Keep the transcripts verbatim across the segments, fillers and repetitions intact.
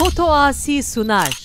Otoasi Sunar.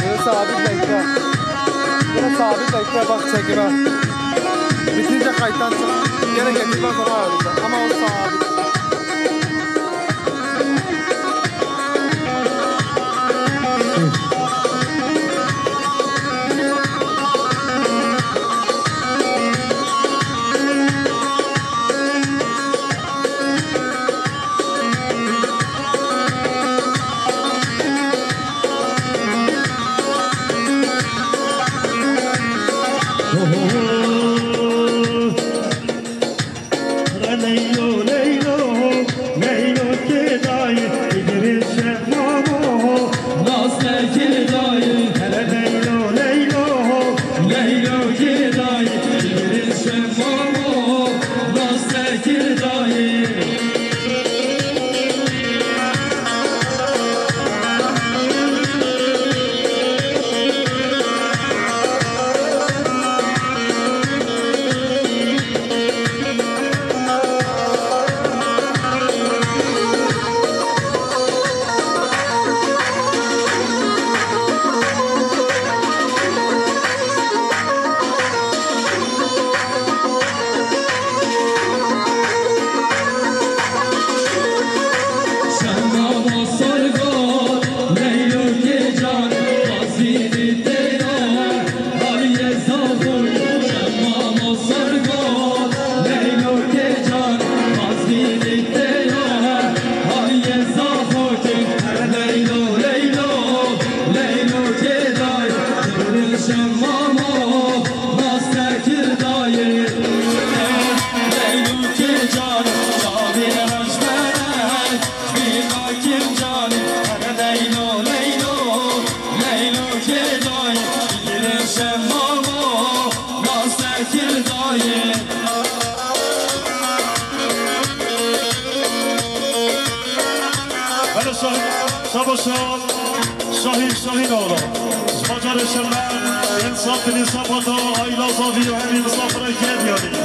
Bunu sabit bekle. Bunu sabit bekle, bak çekime. Bitince kayıttan çık. Gene getir, ben sana ayarlayacağım. Ama o sabit. Hele şah-, şahin, şahin, şahin oğlu. Bacarı şerler, insaf, insaf, ayla, zavi, hem insaf, reket yani.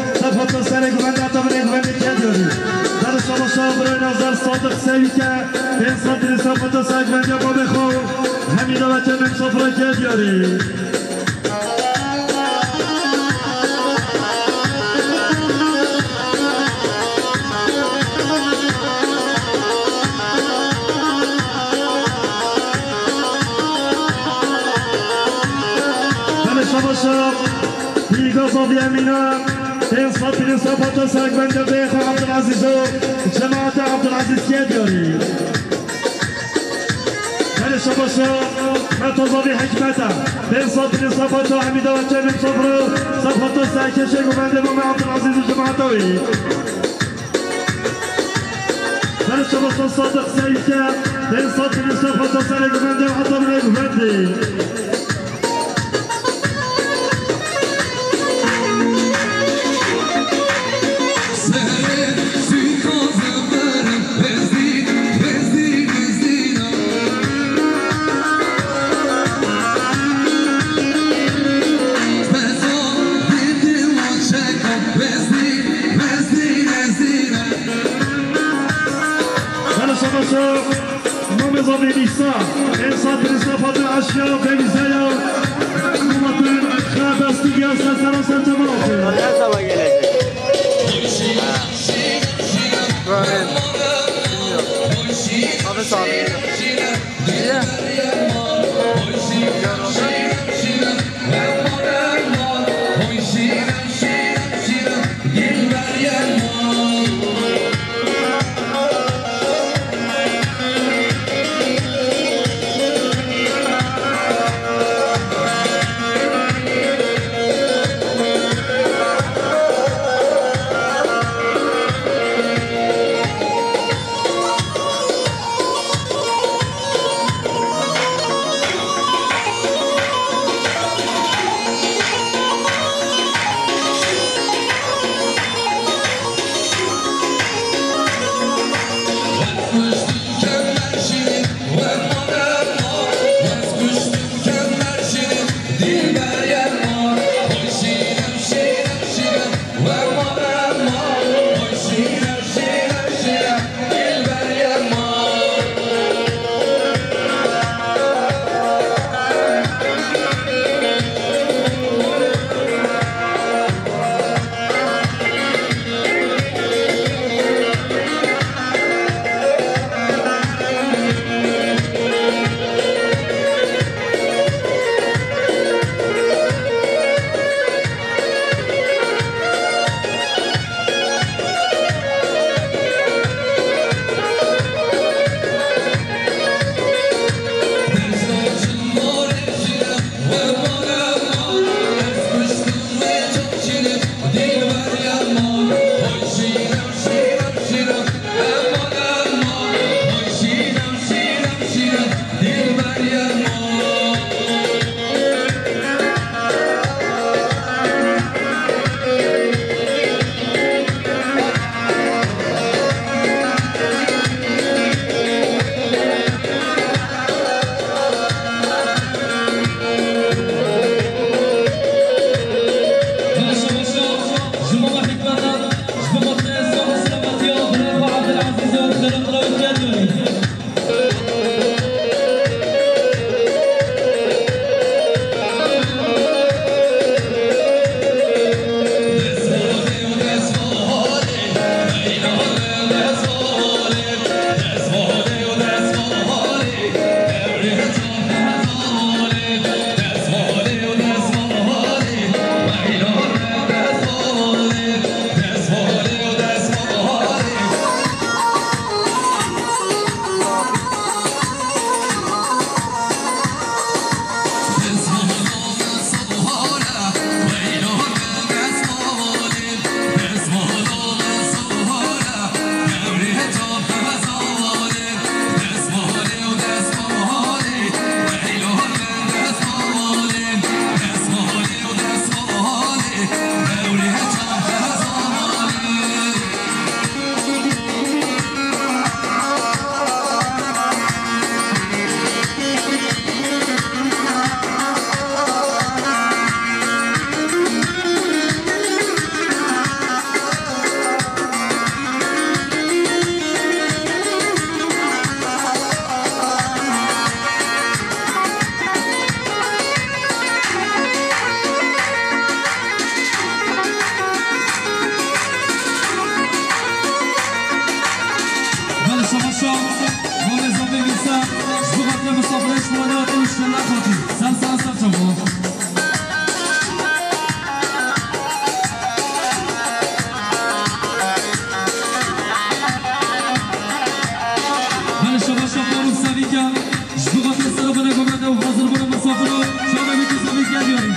Sefata serê guvendê heta binê guvendê kê diyarî. Belê şabaşa birayê Nazar Sadiq Seyîke, pênc sed binê sefata serê guvendê babê xwe û Hemîda Veçe Memsafra kê diyarî. Belê şabaşa, Pîga Zavî Emîna, pênc sed pînc sefata serê guvendê bê xwe Abdulazîz û cemaeta Abdulazîz kê diyarî. Belê şabaşa, Meta Zavî Hikmeta, pênc sed pînc sefata Hemîda Veçe Memsafra, sefata serkeşê guvendê Mame Abdulazîz û cemaeta wî. Belê şabaşa Sadiq Seyîke, pênc sed pînc sefata serê guvendê heta binê guvendê. Belê şabaşa. Mamê Zavê Nîsa, ênsa Krîstofa de aşiya Bengîzaya, Muhatin Xebestigiya ser sera ser cemaatê. Her zaman gelecek. Böyle, bilmiyorum. Abi sağ ol. Niye? Mamê Zafîr Mîsa, ji bo xatirê misafirê ji wana hatî û ji te nexwatî. Ser sağ, ser çava. Belê şabaş, şabaş, Faruk Sevîka. Ji bo xatirê sera bine govende û hazir bine misafiro. Şabe wî kisa wî gel yarî.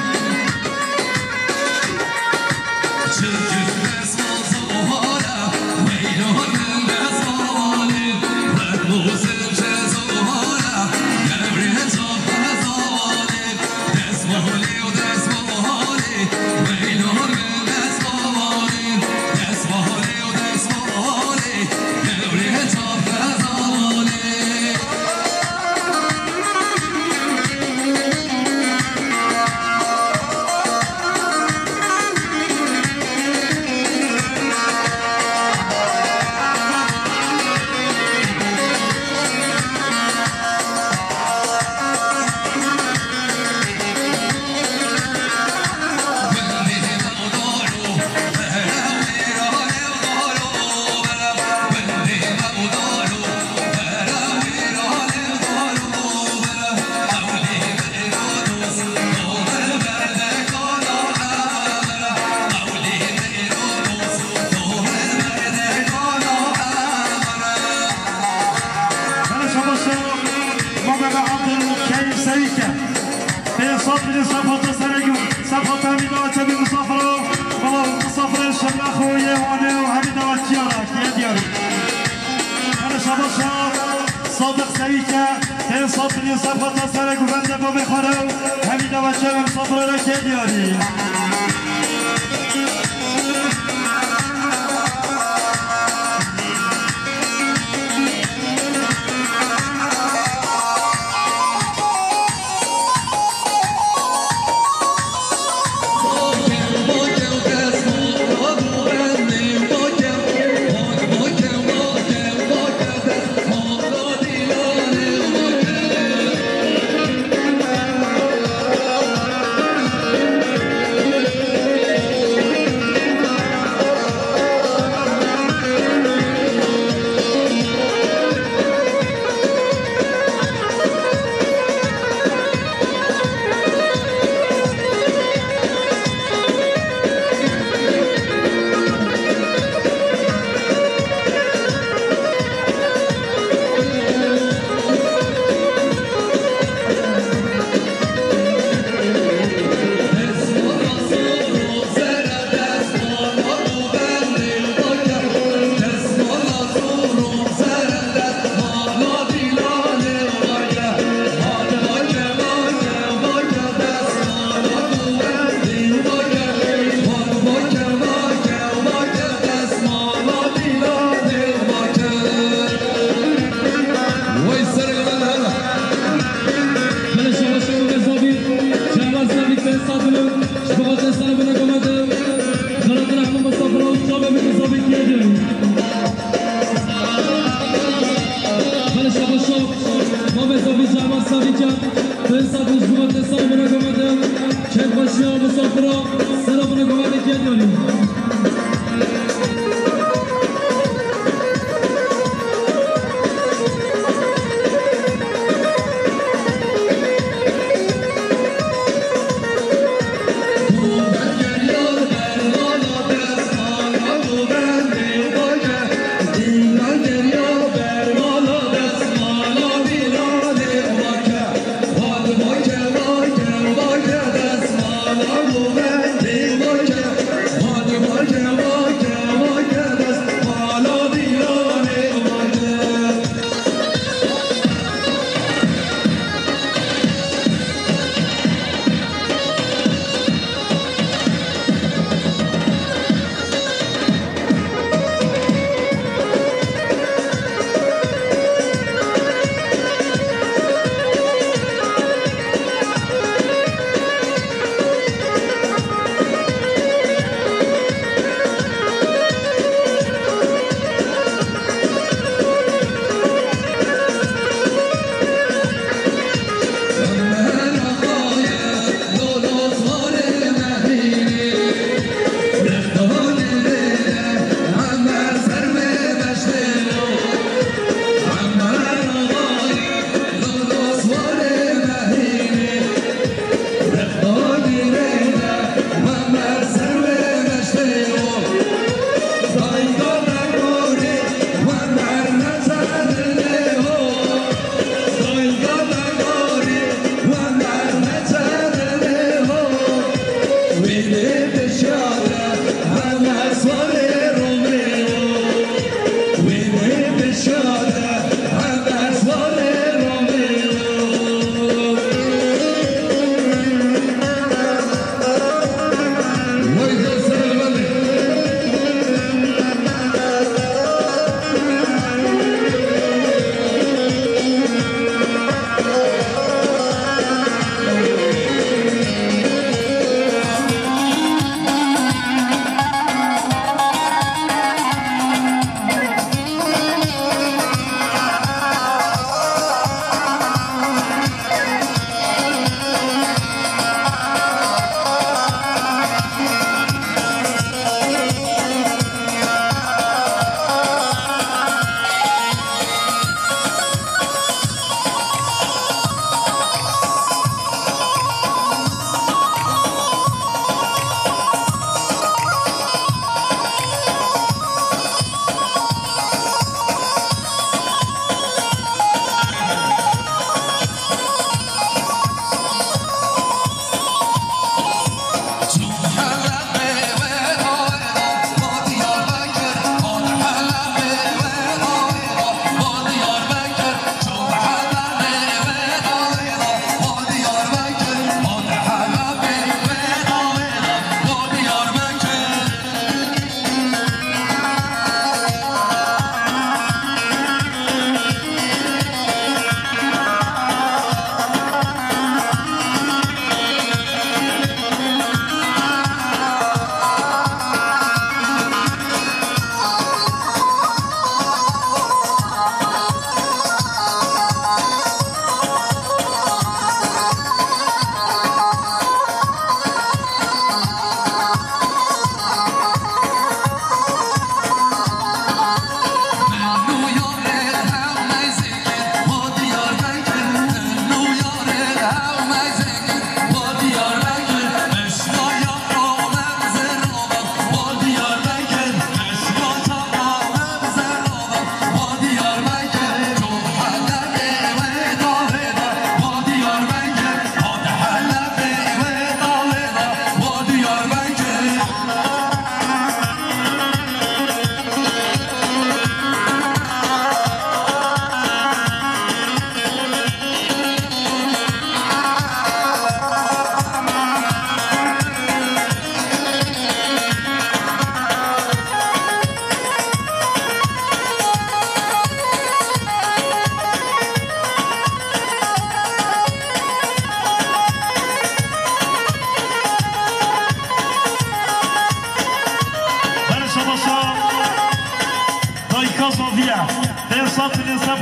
Bana şabaşa Mehmet Abdülkerim Seyit'e. Pê safirê sefata serek, sefata mîna çemî misafira, bala misafirê şerna xo yê wane û hemî dawa çiyara, kiye diyarî. Bana şabaşa Sadiq Seyit'e. Pê safirê sefata serek û bende babê xare û hemî dawa çemî misafira re kiye diyarî. Belê şabaş Mehmet Zabî, Şehbaz Zabî, Seyîd Sadulî, ji bo xatirê sera bine govende, xelatira hemû misafira û çavê min Zabî kiye diyarî. Belê şabaş Mehmet Zabî, Şehbaz Zabî, Seyîd Sadulî, ji bo xatirê sera bine govende, kêfxweşiya misafira sera bine govende kiye diyarî.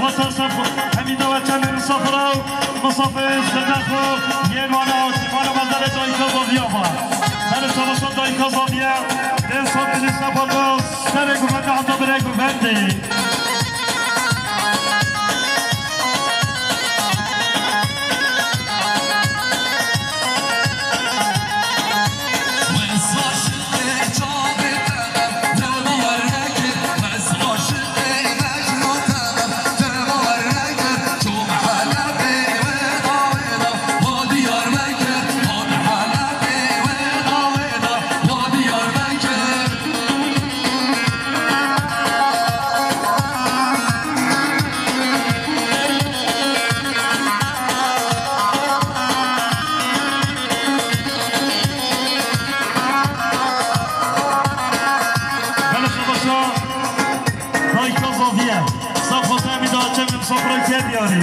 Hemî daweçe min misafira û misafir ji nexo yên wana û tîmana mezarê dayika Zaviya va. Her çabaşa dayika Zaviya, dê sat binî şefa da serê guvende heta birê guvendê. Belê şabaşa dayika Zaviye. Saf xwete em ê daçe min sofra kê diyarî.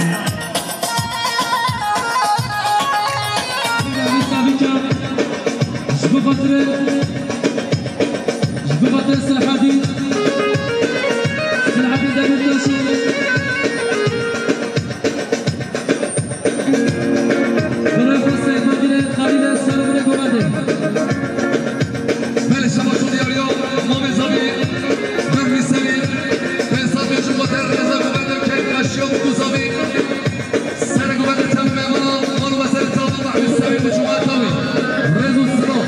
Ji bo xatirê, ji bo xatirê Selahedîn, Selahedîn Demîrtaşî. Birê xwe Seyfedînê Xalîdê ser birê govendê. Belê şebaşo diyariya Mamê Zavî, Mehmî Sevî, Behzat Bêjim Bater, Reza Govende, Keyf Kaşiya Mutlu Zavî, Sere Govende Tevî Memana, Manu Mesele Tavî, Mehmî Sevî, Mucuma Tavî. Rez û silav.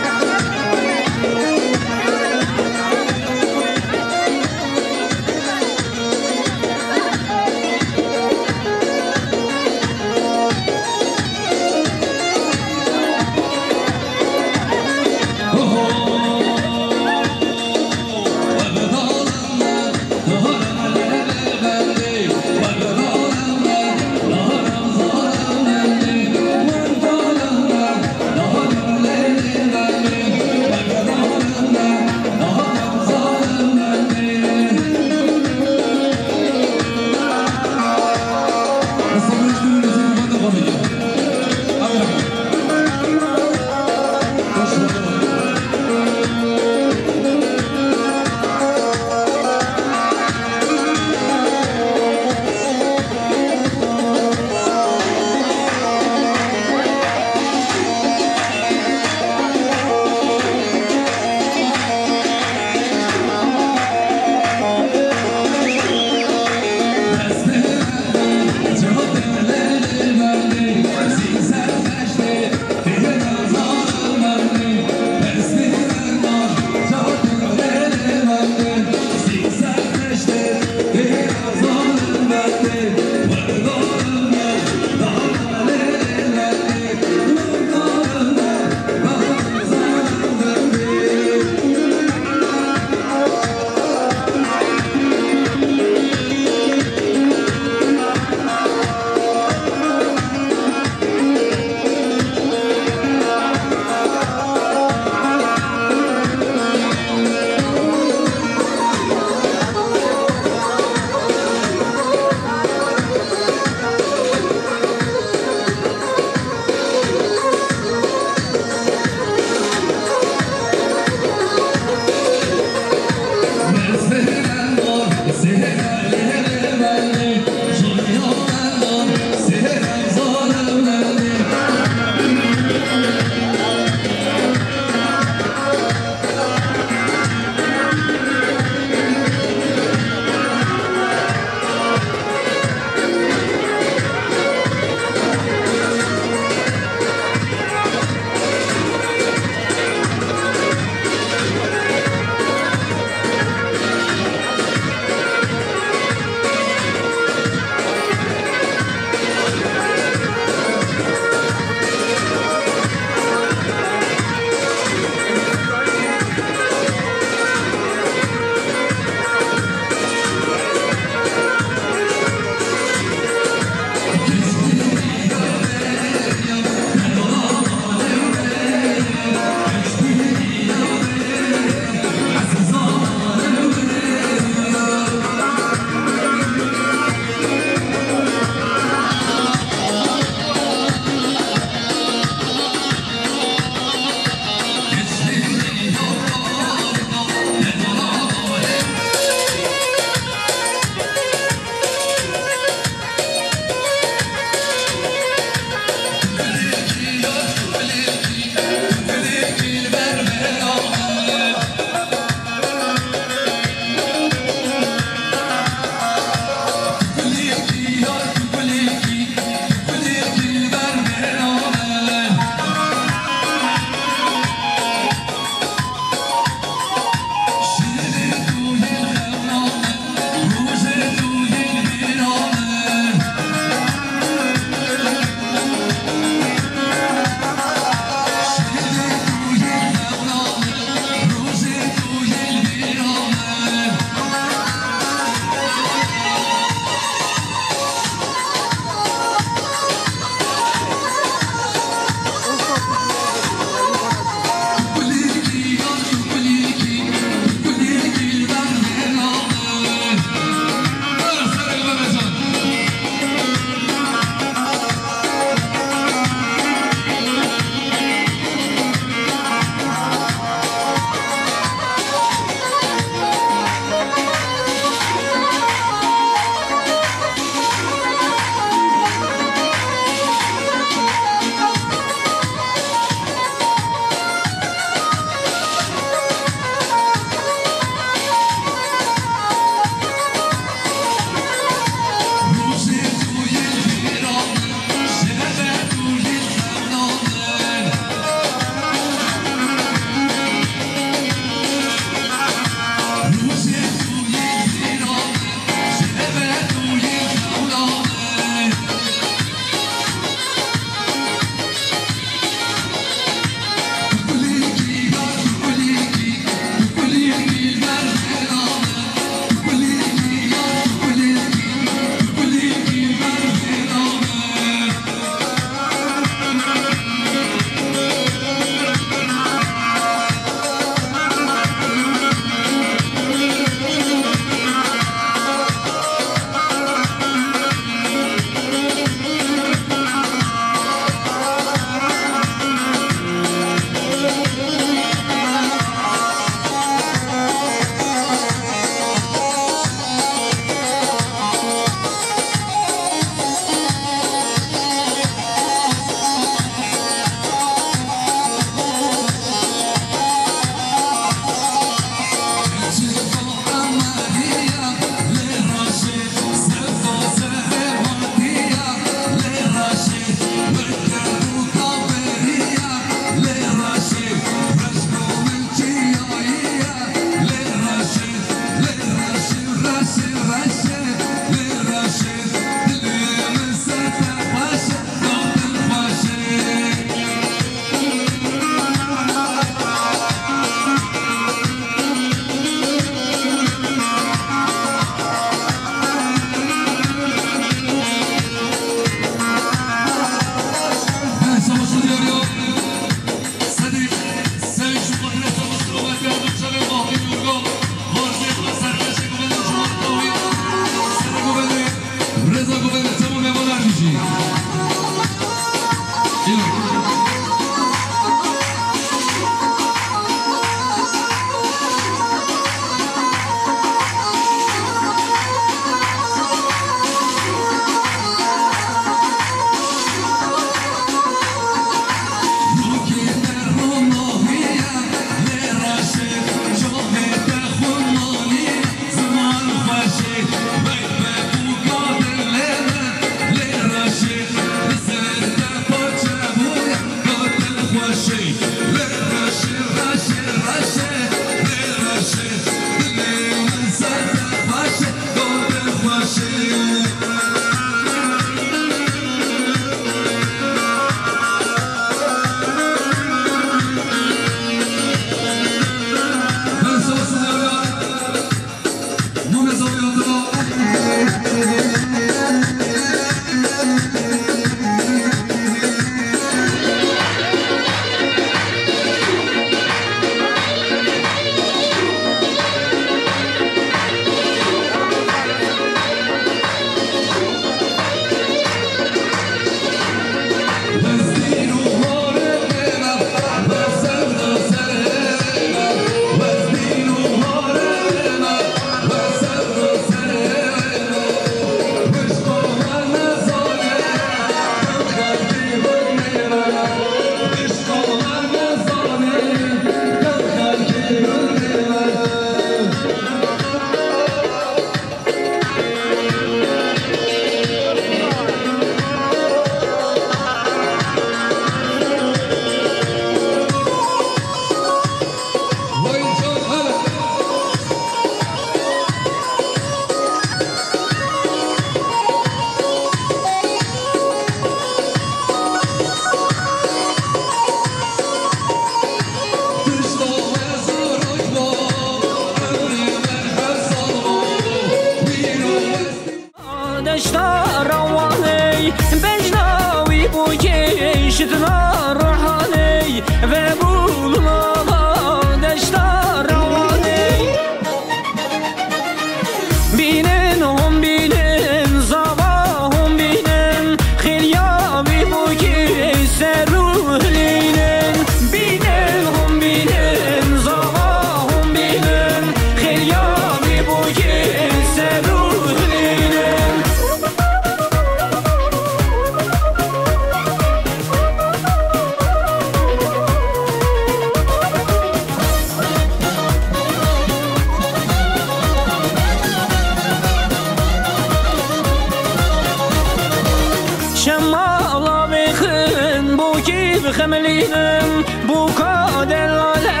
Mala bêxin bûkî bixemilînin, bûka delale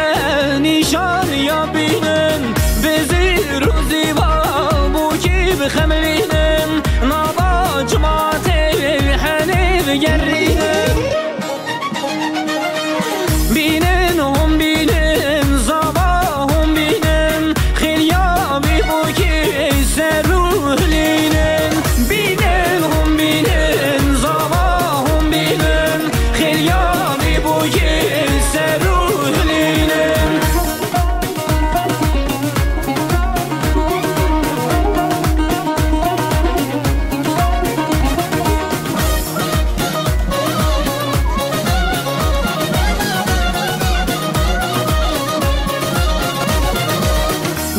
nîşan ya bînin. Bi zîr û zîva bûkî bixemilînin, nava cimatê henê bigerînin. Bînin hûn bînin, zava hûn bînin, xêliya bîbûkî ser û hilînin. Bînin hûn bînin, zava hûn bînin, xêliya bîbûkî ser û hilînin.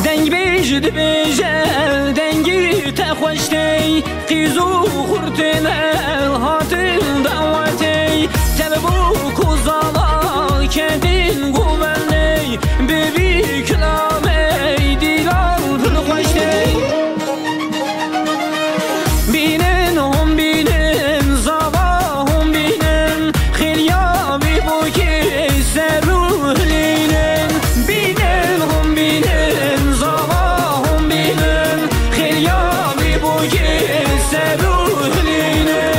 Dengbêj dibêje, dengî te xweş tey, qîz û xurtên el hatin dawetey, telbûk û zala kedîn governey, bi vî kilamey dîlan pir xweş tey. Bînin hûn bînin, zava hûn bînin, xêliya bîbûkî ser û hilînin. Bînin hûn bînin, zava hûn bînin, xêliya bîbûkî ser û hilînin.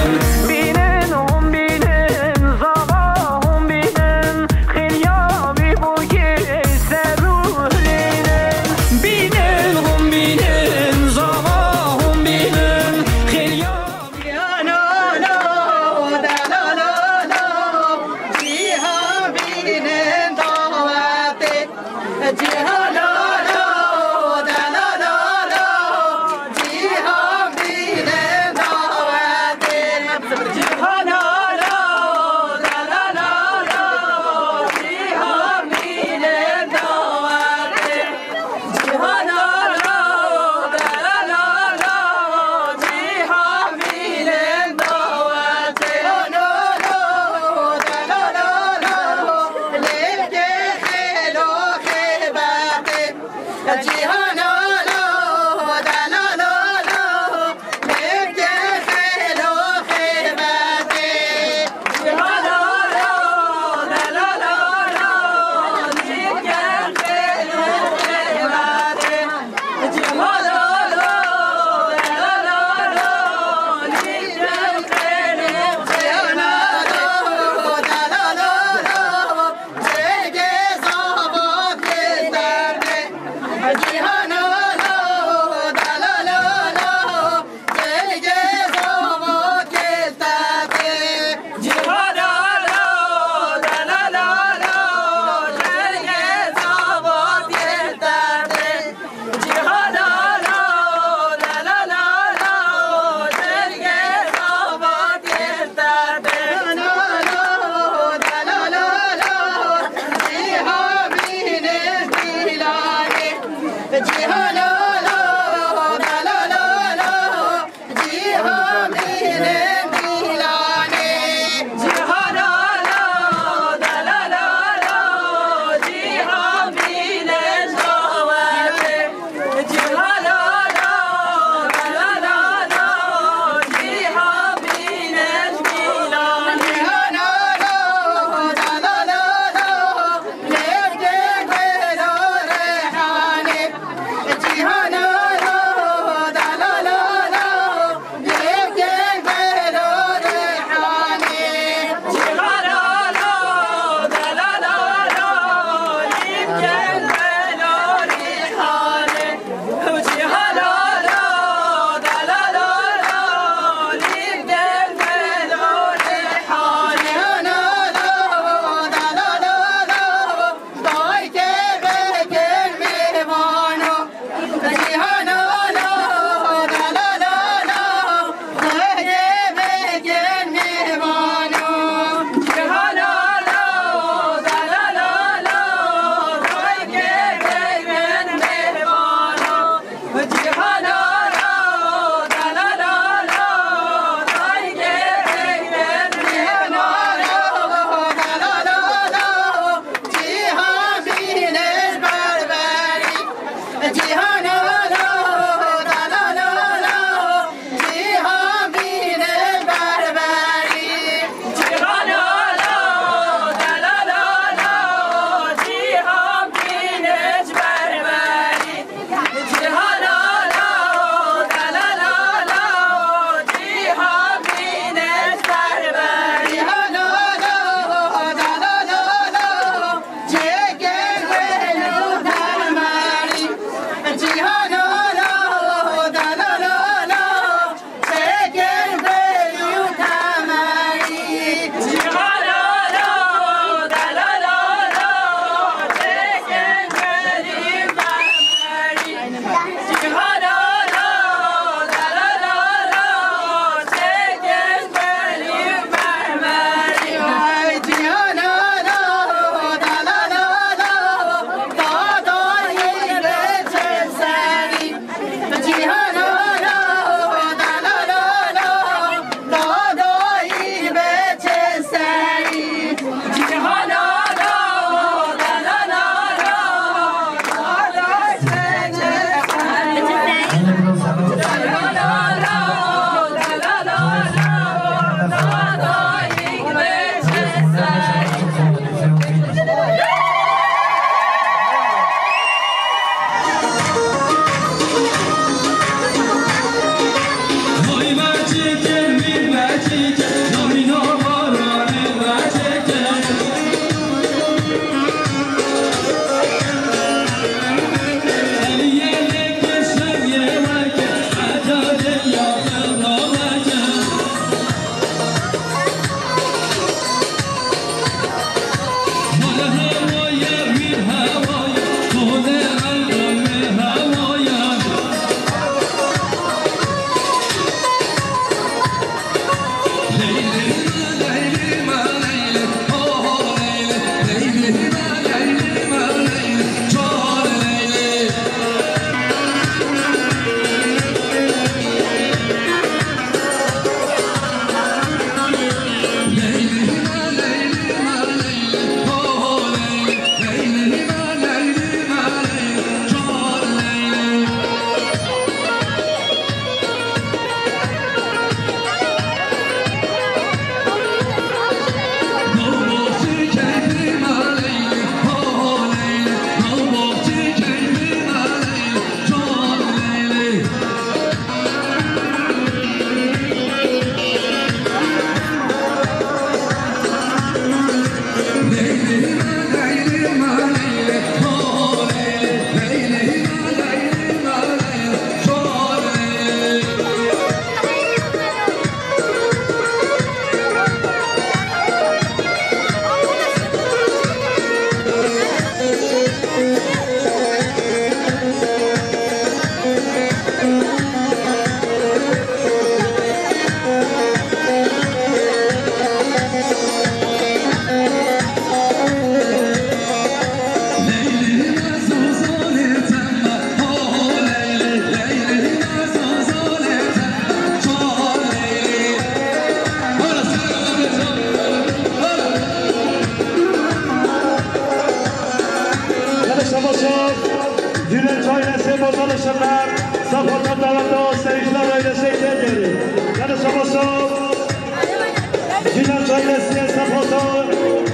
Sefata,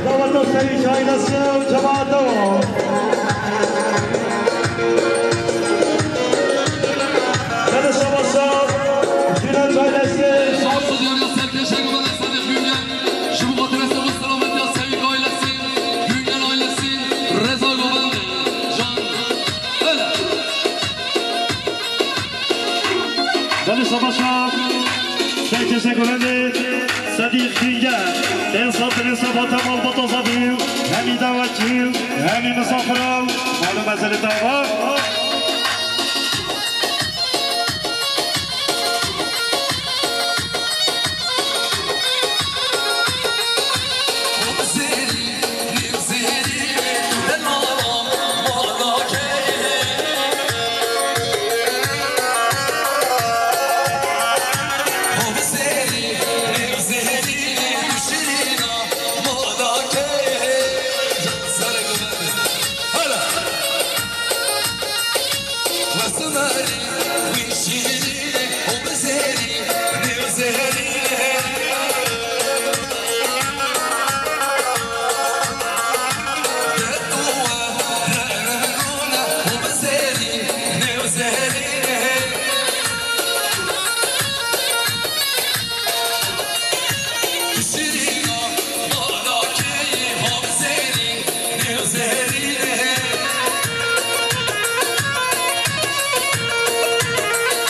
daweta Sevîk ailesi û cemaat dewa. Bele şabaşa, Güneş ailesi. Şanslı diyor ya, serkeşe güvene Sadık Güngel. Ji bo xatirê selamet ya Sevîk ailesi, Güngel ailesi, Reza Govende, Can. Öyle. Belê şabaşa, serkeşe govendê Sedîq Güngel, tên safirên sefata malbata Zavî û hemî dawetçî û hemî misafira û mal û mezelê dava.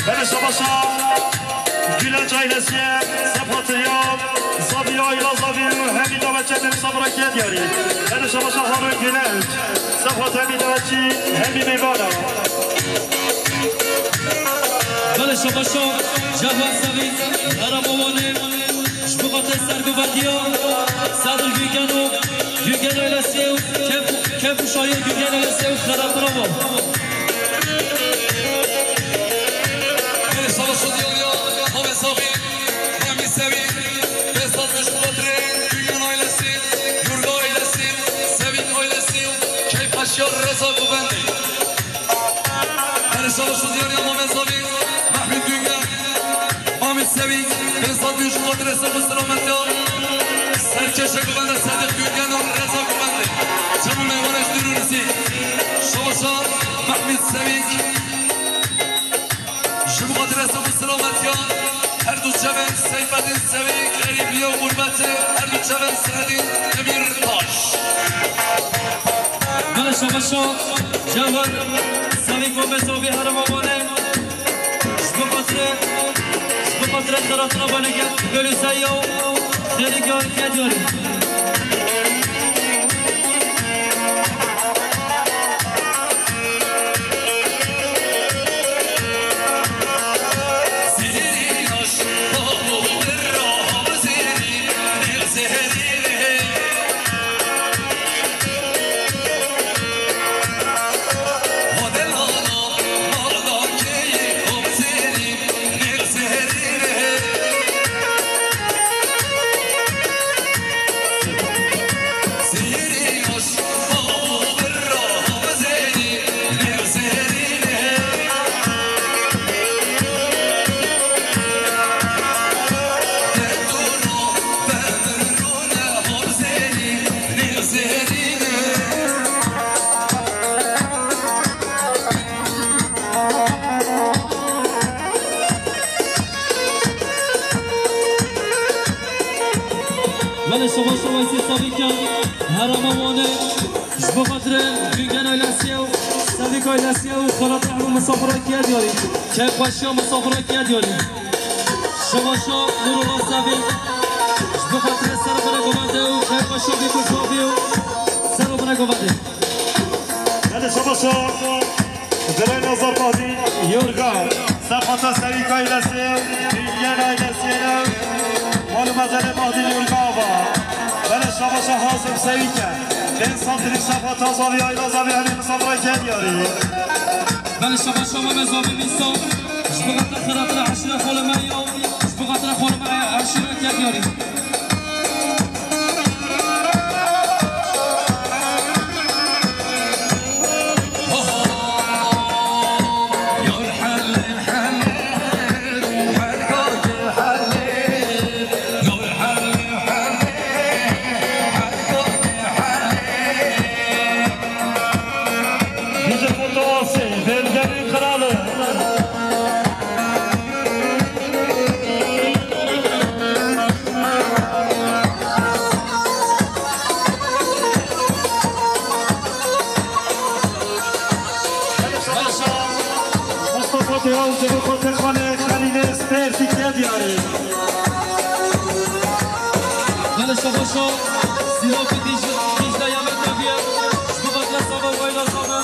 Bele şabaşa Gülenç ailesiye, Sefa Tiryan, Zavi Ayla Zavi, hemî davetçe, hemî sabra ke diyarî. Bele şabaşa Harun Gülenç, Sefa hemî davetçî, hemî mêvana. Bele şabaşa Cevher Sevî, Herema Wanê, ji bo xatirê sergovendiya Sedir Gülgen û Gülgen ailesi û kef, kef û şahiyê Gülgen ailesi û xelatira wan. Bele şabaşa diyariya Mehmet Sabî, Mehmet Sevî, Behzat ji bo xatirê Gülgen ailesi, Yurga ailesi, Sevîk ailesi, keyf xweşiya Reza Govendê. Bele şabaşa diyariya Mehmet Sabî, Mehmet Güngel, Mehmet Sevîk, Behzat ji bo xatirê ser û selametiya. Serkeşe Govende Sedîq Gülgen û Reza Govendê. Çemû mêvanê ji dûr û nizîk. Şabaşa Mehmet Sevîk. Ji bo xatirê ser û selametiya her du çevên Seyfedîn Sevîk, xerîbiya û xurbetê, her du çevên Seyedîn Demîrtaş. Bele şabaşa Cewher Sevîk û Mesavî Herema Wanê. Ji bo xatirê, ji bo xatirê xelatira Wanê gel, Belûseya û Xêrî Gel Kediyarî. Belê şabaş û Weysî Savîkan, Herema Wanê, ji bo xatirê Gülgen ailesiye û Savîk ailesiye û xelatê hemû misafirê kiye diyarî. Keyfxweşiya misafirê kiye diyarî. Şabaşa Nurullah Savîk, ji bo xatirê ser û binê govendê û keyfxweşiya vî ku savî û ser û binê govendê. Belê şabaşa. Belê Nazar Bahdî Yurga, Sefata Sevîk ailesi, Bilgen ailesi, mal û mezelê Bahdî Yurga ava. Belê şabaşa Hazim Sevîke. Bên santrî Sefata Zavî aila Zavî hemî misafirê ke diyarî. Belê şabaşa Mehmet Zavî Mîsa, ji bo xatir xelatira eşîra xolê me ya, ji bo xatir xolê me eşîra ke diyarî. Şabaşa Sîlopî Dîj-, Dîcle Yemek Eviye, ji bo xatirê sava wayla sava,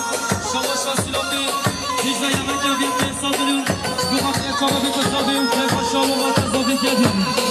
şabaşa Sîlopî Dîcle Yemek Eviye pênc sed milyon, ji bo xatirê çava bî ku savê û keyfa şalo hate zavî kevin.